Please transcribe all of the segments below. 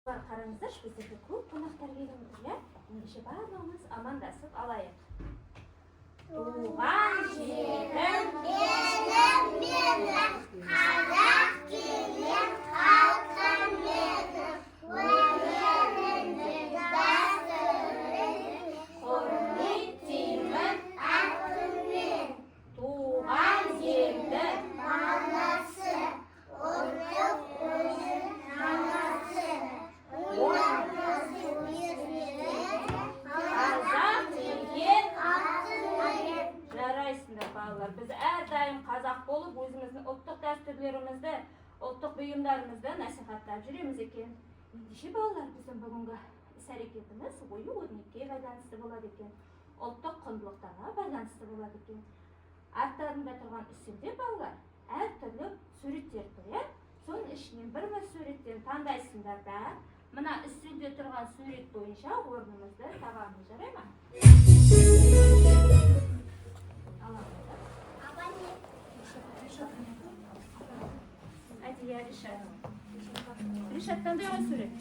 Қараңыздаршы, біздерге көп қонақтар келіп отыр, иә? Ендеше барлығымыз амандасып алайық. Туған жерім Елім менің, қазақ елім, халқым менің, өнерімді, дәстүрімді құрметтеймін атыммен. Туған жердің Баласы, ұлттық ойын анасы, ойнамасы өздері, қазақ деген алтын. Жарайсыңдар, балалар. Біз әрдайым қазақ болып, өзіміздің ұлттық дәстүрлерімізді, ұлттық бұйымдарымызды насихаттап жүреміз екен. Ендеше, балалар, біздің бүгінгі іс әрекетіміз ою өрнекке байланысты болады екен, ұлттық құндылықтарға байланысты болады екен. Арттарында тұрған үстелде, балалар, әртүрлі суреттер тұр, иә? Соның ішінен бір бір суреттен таңдайсыңдар да, мына үстелде тұрған сурет бойынша орнымызды табамыз. Жарай ма? Аламыз. Әдия, Ришат. Ришат, таңдай ғой сурет.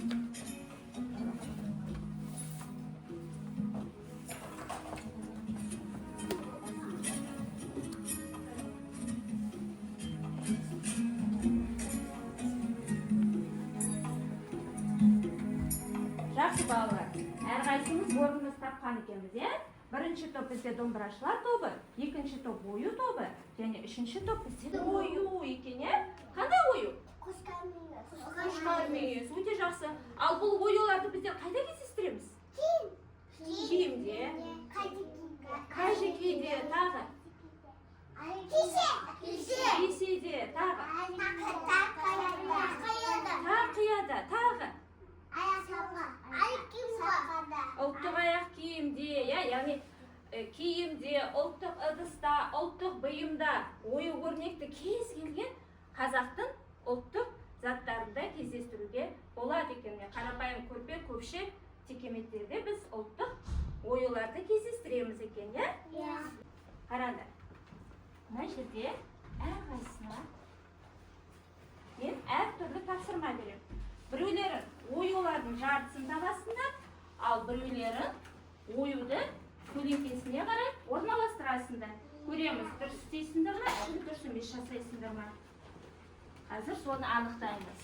Жақсы, балалар. Әрқайсымыз орнымызды тапқан екенбіз, иә? Бірінші топ бізде домбырашылар тобы, екінші топ ою тобы, және үшінші топ бізде ою екен, иә? Қандай ою? Қошқар мүйіз. Өте жақсы. Ал бұл оюларды біздер қайда кездестіреміз? Киімде. Кәжекейде, тағы? Кеседе, тағы? Тақияда, тағы? Ұлттық аяқ киімде, иә, яғни киімде, ұлттық ыдыста, ұлттық бұйымда ою өрнекті кез келген қазақтың ұлттық заттарында кездестіруге болады екен. Міне, қарапайым көрпе, көпшек, текеметтерде біз ұлттық оюларды кездестіреміз екен, иә? Қараңдар, мына жерде әрқайсысына мен әртүрлі тапсырма беремін. Біреулері оюлардың жартысын табасыңдар, ал біреулері оюды көлеңкесіне қарай орналастырасыңдар. Көреміз, дұрыс істейсіңдер ма, әлде дұрыс емес жасайсыңдар ма? Қазір соны анықтаймыз.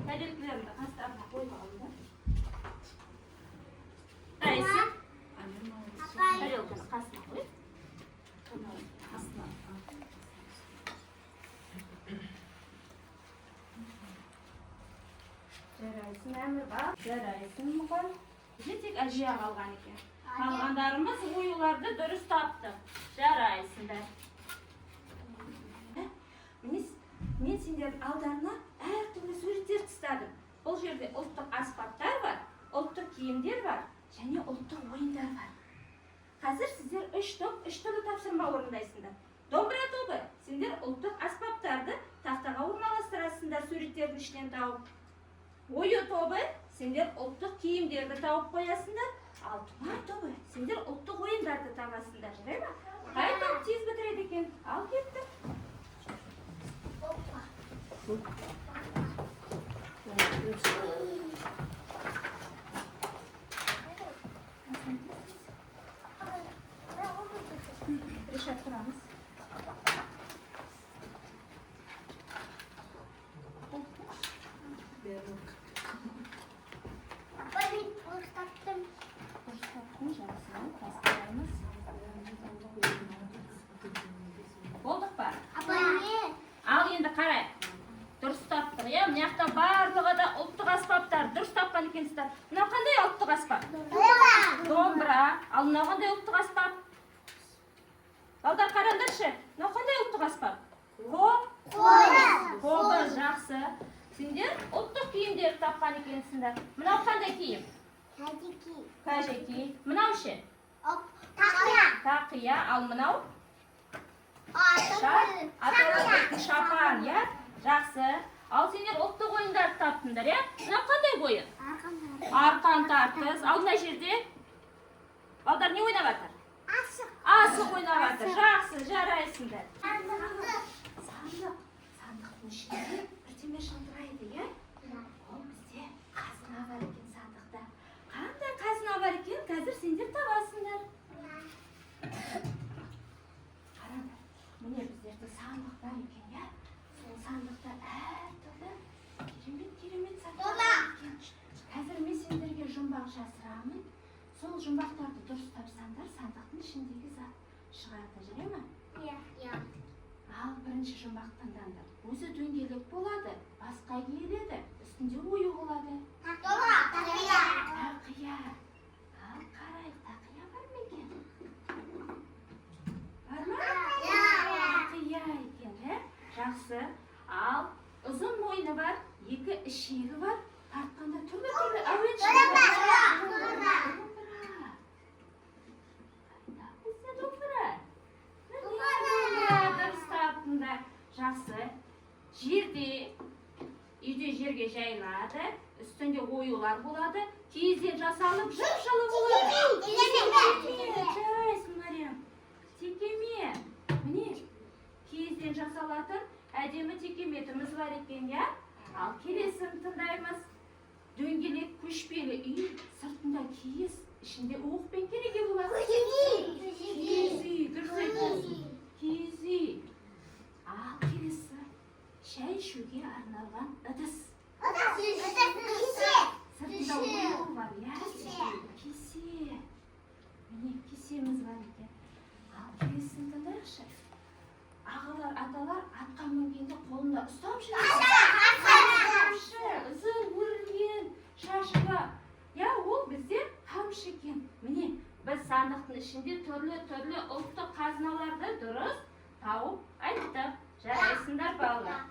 Тәрелкелеріңді қастарына қойып алыңдар. Қайсы? Тарелканы қасына қой. Қасына. Жарайсың, Әмірбал. Жарайсың, Мұқан. Бізде тек Әжия қалған екен. Қалғандарымыз оюларды дұрыс таптық. Жарайсыңдар. Міне, мен сендердің алдарына әртүрлі суреттер тастадым. Бұл жерде ұлттық аспаптар бар, ұлттық киімдер бар және ұлттық ойындар бар. Қазір сіздер үш топ, үш түрлі тапсырма орындайсыңдар. Домбыра тобы, сендер ұлттық аспаптарды тақтаға орналастырасыңдар суреттердің ішінен тауып. Ою тобы, сендер ұлттық киімдерді тауып қоясыңдар. Ал тұмар тобы, сендер ұлттық ойындарды табасыңдар. Жарай ма? Қай топ тез бітіреді екен? Ал кеттік. Ришат, тұрамыз. Дұрыс таптың, жақсы. Тастаймыз. Болдық па? Ал енді қарайық. Дұрыс таптық, иә? Мына жақта барлығы да ұлттық аспаптар. Дұрыс тапқан екенсіздер. Мынау қандай ұлттық аспап? Домбыра. Ал мынау қандай ұлттық аспап? Балдар, қараңдаршы. Мынау қандай ұлттық аспап? Қобыз, жақсы. Сендер ұлттық киімдерді тапқан екенсіңдер. Мынау қандай киім? Кәжекей. Мынау ше? Тақия. Ал мынау? Аталатын шапан, иә? Жақсы. Ал сендер ұлттық ойындарды таптыңдар, иә? Мынау қандай ойын? Арқан тартыс. Ал мына жерде балдар не ойнап жатыр? Асық ойнап жатыр. Жақсы, жарайсыңдар. Сандық. Сандықтың ішінде бірдеме жалтырайды, иә? Ол бізде қазына бар. Сандықта әртүрлі керемет керемет заттар бар екен. Қазір мен сендерге жұмбақ жасырамын. Сол жұмбақтарды дұрыс тапсаңдар, сандықтың ішіндегі зат шығады, жарай ма? Ал бірінші жұмбақ тыңдаңдар. Өзі дөңгелек болады, басқа киіледі, үстінде ою болады. Тақия. Ал қарайық, тақия бар ма екен? Бар ма? Тақия екен, иә? Жақсы. Ал ұзын мойны бар, екі ішегі бар, тартқанда түрлі-түрлі әуен шығады. Домбыра. Қайда бізде домбыра? Міне, домбыра, дұрыс таптыңдар. Жақсы. Жерде, үйде жерге жайылады, үстінде оюлар болады, киізден жасалып, жып-жылы болады. Жарайсың, Мариям. Текеме. Міне, киізден жасалатын әдемі текеметіміз бар екен, иә? Ал келесін тыңдаймыз. Дөңгелек көшпелі үй, сыртында киіз, ішінде уық пен кереге болады. Киіз үй, дұрыс айтасың. Киіз үй. Ал келесі шай ішуге арналған ыдыс. Сыртында ою бар, иә? Кесе. Міне, кесеміз бар екен. Ал келесін тыңдайықшы. Ағалар, аталар атқа мінгенде қолында ұстап жүреді. Қамшы, ұзын өрілген шашы бар. Иә, ол бізде қамшы екен. Міне, біз сандықтың ішінде түрлі-түрлі ұлттық қазыналарды дұрыс тауып айттық. Жарайсыңдар, балалар.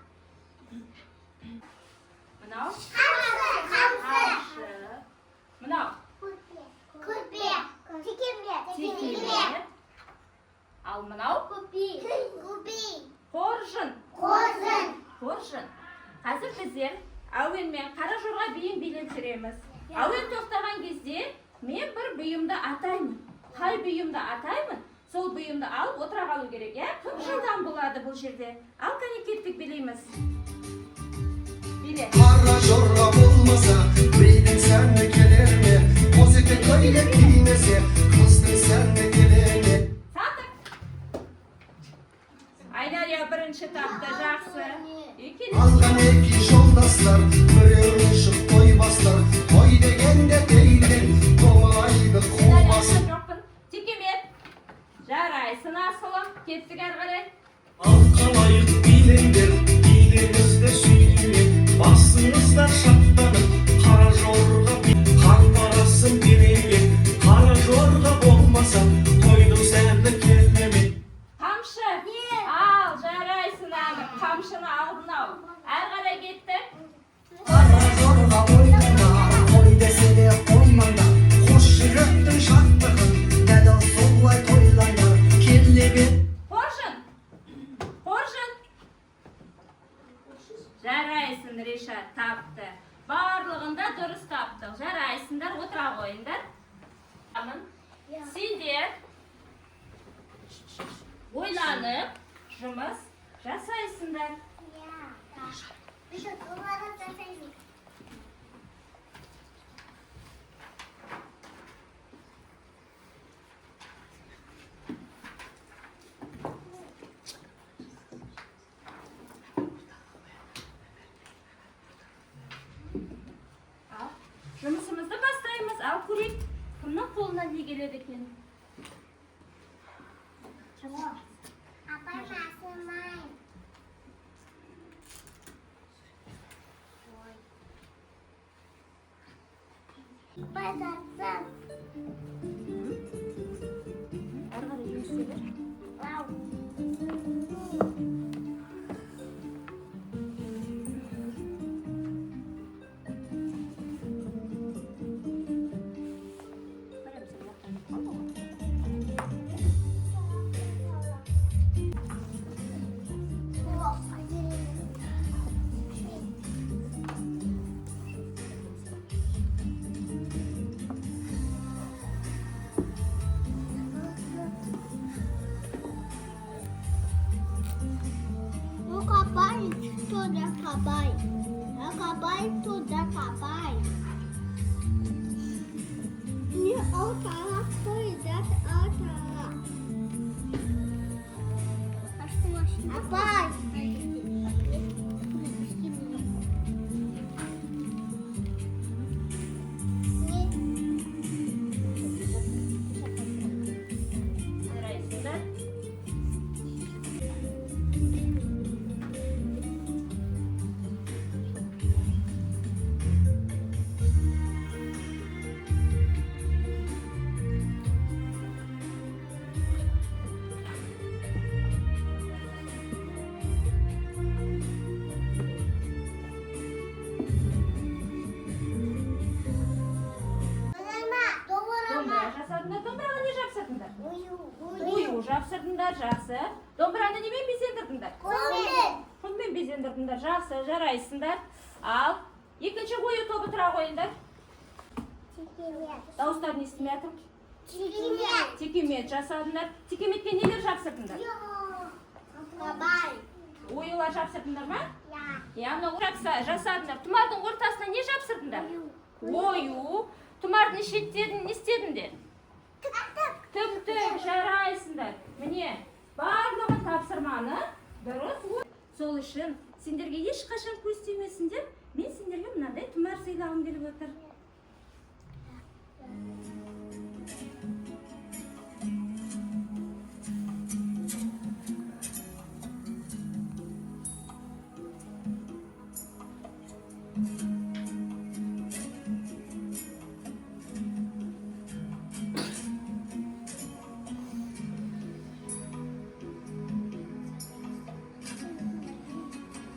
Мынау қамшы. Мынау текемет. Ал мынау қоржын. Қоржын. Қазір біздер әуенмен қара жорға биін билеп жүреміз. Әуен тоқтаған кезде мен бір бұйымды атаймын. Қай бұйымды атаймын, сол бұйымды алып отыра қалу керек, иә? Кім жылдам болады бұл жерде? Ал кәне, кеттік, билейміз. Биле. Қара жорға болмаса, бидің сәні келер ме? Қосеке көйлек кимесе, қыздың сәні келер ме? Сандық. Айдария бірінші тапты, жақсы. Екінші. Алған екі жолдастар, біреуін ұшып той бастар. Той дегенде тейлен, домалайды қу бас. Жоқпын. Текемет. Жарайсың, асылым. Кеттік әрі қарай. Ал қалайық билеңдер, билеңіздер сүйреп, басыңыздар шаттанып, қара жорға қар парасын билеген, қара жорға болмаса, тойдың сәні келе ме? Қамшы. Ал, жарайсың, Әмір. Қамшыны алдын ал. Әрі қарай кеттік. Қара жорға ойнаңдар, қой десе де қоймаңдар. Қос жүректің шаттығын дәл солай тойлаңдар. Келе бер. Қоржын. Қоржын. Жарайсың, Решат, тапты. Барлығында дұрыс таптық. Жарайсыңдар, отыра қойыңдар. Амын. Сендер ойланып жұмыс жасайсыңдар. Ал, жұмысымызды бастаймыз. Ал көрейік, кімнің қолынан не келеді екен? Апай, асылмаймын. Апай, Әрі қарай жұмыс істей бер. Вау. Көреміз, мына жақтан қалды ғой. Ну, копай, туда копай. Я копай, туда копай. Не около, то около. Апай. Жақсы. Домбыраны немен безендірдіңдер? Қолмен. Қолмен безендірдіңдер. Жақсы, жарайсыңдар. Ал екінші ою тобы, тұра қойыңдар. Текемет. Дауыстарын естімей жатырмын. Текемет. Текемет жасадыңдар. Текеметке нелер жапсырдыңдар? Қабай. Оюлар жапсырдыңдар ма? Я. Иә, мынау жасадыңдар. Тұмардың ортасына не жапсырдыңдар? Ою. Тұмардың шеттерін не істедіңдер? Тік-тік. Тік-тік, жарайсыңдар. Міне, барлығы тапсырманы дұрыс. Сол үшін сендерге ешқашан көз тимесін деп, мен сендерге мынандай тұмар сыйлағым келіп отыр.